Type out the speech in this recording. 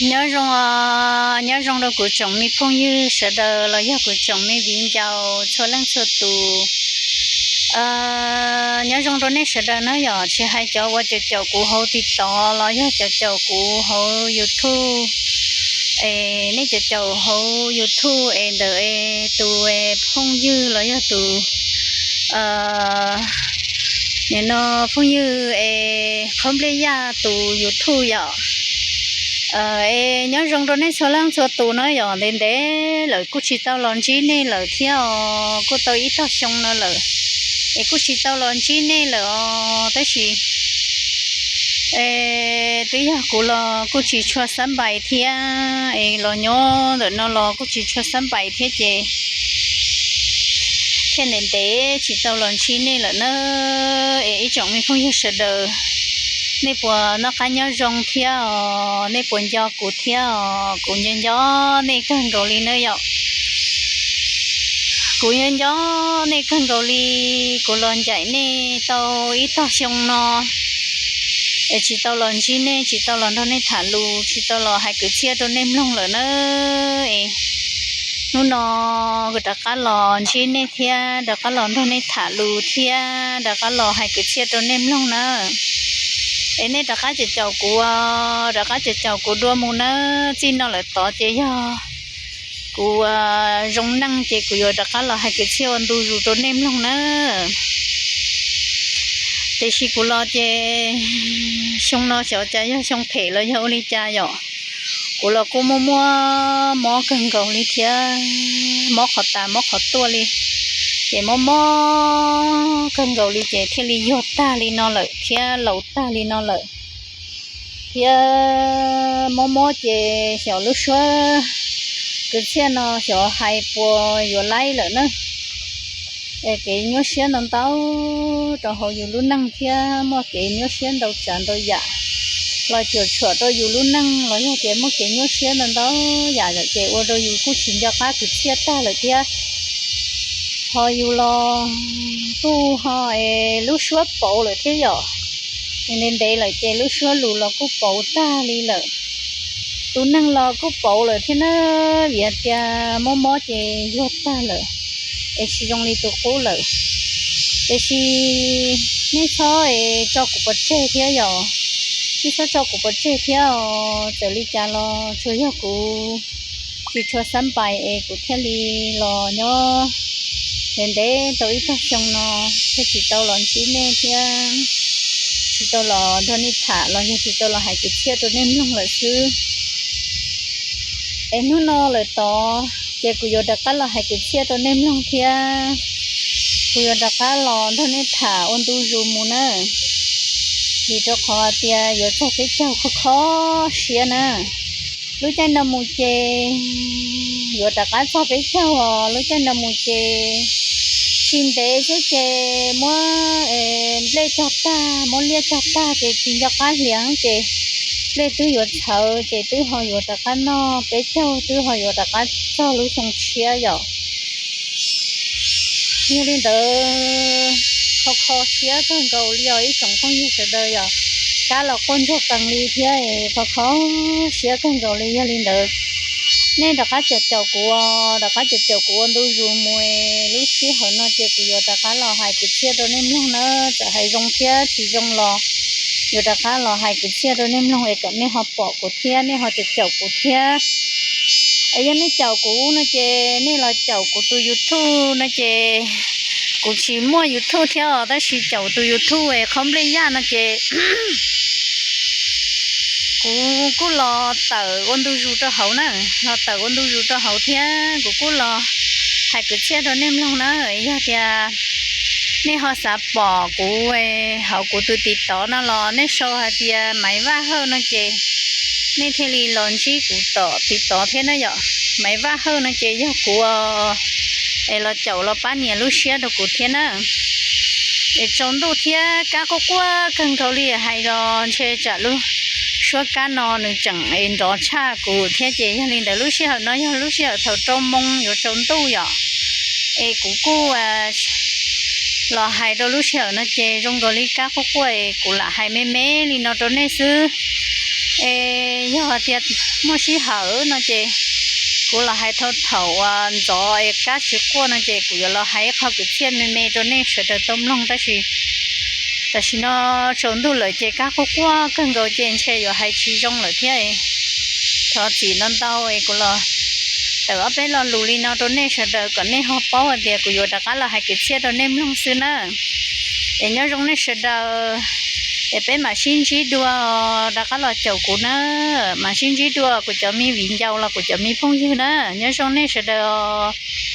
Nyob zoo, nyob zoo rau kuv tsoom me phooj ywg sawv daws los yog kuv tsoom me viv ncaus txhua leej txhua tus. Nyob zoo rau nej sawv daws na yom, tsis hais cov uas caum caum kuv hauv TikTok los yog cov caum kuv hauv YouTube, es nej cov caum hauv YouTube es ntawm es tus es phooj ywg los yog tus, nim no phooj ywg es qhaub nplej yaj tus YouTube yom. Es nyob zoo rau nej txhua leej txhua tus na yom, ntev ntev lawm kuj tsis tau los ntsib nej lawm thiab os, kuj tau ib tog xyoo no lawm es kuj tsis tau los ntsib nej lawm os, tab sis twb yog kuv los kuj tsis tshua xab npais thiab, es los nyob ntawm no los kuj tsis tshua xab npais thiab ces thiaj ntev ntev tsis tau los ntsib nej lawm na. Es ib tsoom me phooj ywg sawv daws, nej puas noj qab nyob zoo thiab os? Nej puas nco kuv thiab os? Kuv nco nco nej kawg nkaus li na yom. Kuv nco nco nej kawg nkaus li. Kuv los ncaim nej tau ib tog xyoo no es tsis tau los ntsib nej, tsis tau los nrog nej tham lus, tsis tau los hais kwv txhiaj rau nej mloog lawm na. Es hnub no kuv rov qab los ntsib nej thiab rov qab los nrog nej tham lus thiab rov qab los hais kwv txhiaj rau nej mloog na. Es nej rov qab caum caum kuv, rov qab caum caum kuv dua mus na. Txij no lawm tod ces yog kuv zoo neej ces kuv yuav rov qab los hais kwv txhiaj ua ntu zus rau nej mloog na. Tiam sis kuv los ces xyoo no xyov cas yog xyoo phem los yog ua li cas yom, kuv los kuj muaj muaj mob kawg nkaus li thiab, mob qhov tas mob qhov tuaj li, ces mob mob kawg nkaus li ces thiaj li yuag tag li no lawm thiab laus tag li no lawm. Thiab mob mob ces xyov lub suab kwv txhiaj no xyov hais puas yuav laib lawm na. Es kev nyuaj siab ntau ntau rau hauv yus lub neej thiab muaj kev nyuaj siab ntau tsav ntau yam los cuam tshuam rau yus lub neej los yog tias muaj kev nyuaj siab ntau ntau yam lawm ces ua rau yus kuj tsis nco qab kwv txhiaj tag lawm thiab. Ho yus los kuj ho es lub suab pauv lawm thiab yom. Ntev ntev lawm ces lub suab lus los kuj pauv tag li lawm. Tus neeg los kuj pauv lawm thiab na, vim tias mob mob ces yuag tag lawm es tsis zoo li tus qub lawm. Tiam sis nej txhob es tso kuv pov tseg thiab yom, nej txhob tso kuv pov tseg thiab os. Txawm li cas los tsuas yog kuv tsis tshua xab npais es kuv thiaj li los nyob ntev ntev tau ib tog xyoo no thiaj tsis tau los ntsib nej thiab tsis tau los nrog nej tham los yog tsis tau los hais kwv txhiaj rau nej mloog lawm xwb. Es hnub no lawm tod ces kuv yuav rov qab los hais kwv txhiaj rau nej mloog thiab kuv yuav rov qab los nrog nej tham ua ntu zus mus na. Vim rau qhov hais tias yuav txog peb caug kho kho siab na. Lub caij no mus ces yuav rov qab txog peb caug os, lub caij no mus ces tsis ntev xwb ces muab nplej cog tag, muab liaj cog tag ces tsis nco qab hlias ces nplej twb yuav txhawv ces twb ho yuav rov qab noj peb caug twb ho yuav rov qab txog lub xyoo tshiab yom. Yog li ntawd, kho kho siab kawg nkaus li os ib tsoom phooj ywg sawv daws yom. Kab los quaj ntsuag qees li thiab, kho kho siab kawg nkaus li. Yog li ntawd, nej rov qab caum caum kuv, rov qab caum caum kuv ua ntu zus mus, lub sij hawm no ces kuv yuav rov qab los hais kwv txhiaj rau nej mloog na. Txawm hais zoo thiab tsis zoo los yuav rov qab los hais kwv txhiaj rau nej mloog es kom nej ho pom kuv thiab nej ho caum caum kuv thiab. Es yog nej caum kuv no ces nej los caum kuv tus YouTube no ces kuv tsis muaj YouTube thiab os, tab sis caum tus YouTube es Qhaub Nplej Yaj no ces kuv kuj los tawm ua ntu zus rau hauv na, los tawm ua ntu zus rau hauv thiab kuv kuj los hais kwv txhiaj rau nej mloog na. Yog tias nej ho xav pom kuv hauv kuv tus TikTok no los nej sau hais tias Maiv Vaj Hawj no ces nej thiaj li los ntsib kuv tom TikTok thiab na yom. Maiv Vaj Hawj no ces yog kuv es los caum los pab nias lub siab rau kuv thiab na. Es tsaus ntuj thiab kab quaj quaj kawg nkaus li hais los ntshe tsam lub suab kab no nws tseem nrov tshaj kuv thiab ces yog li ntawd lub sij hawm no yog lub sij hawm thaum rau moo yuav tsaus ntuj yom. Es kuv kuj los hais rau lub sij hawm no ces zoo nkaus li kab quaj quaj es kuv lam hais me me li no rau nej xwb. Es Yog tias muaj sij hawm no ces kuv los hais thaum thaum uas ntxov kab tsis quaj no ces kuv yuav los hais ib qho kwv txhiaj me me rau nej sawv daws tau mloog, tab sis tam sim no tsaus ntuj lawm ces kab quaj quaj kawg nkaus ces ntshe yuav hais tsis zoo lawm thiab. Thov txim ntau ntau es kuv los tawm ob peb lo lus li no rau nej sawv daws kom nej ho paub hais tias kuv yuav rov qab los hais kwv txhiaj rau nej mloog xwb na. Es nyob zoo nej sawv daws, es peb mam sib ntsib dua, rov qab los caum kuv na, mam sib ntsib dua kuv cov me viv ncaus los kuv cov me phooj ywg na, nyob zoo nej sawv daws os.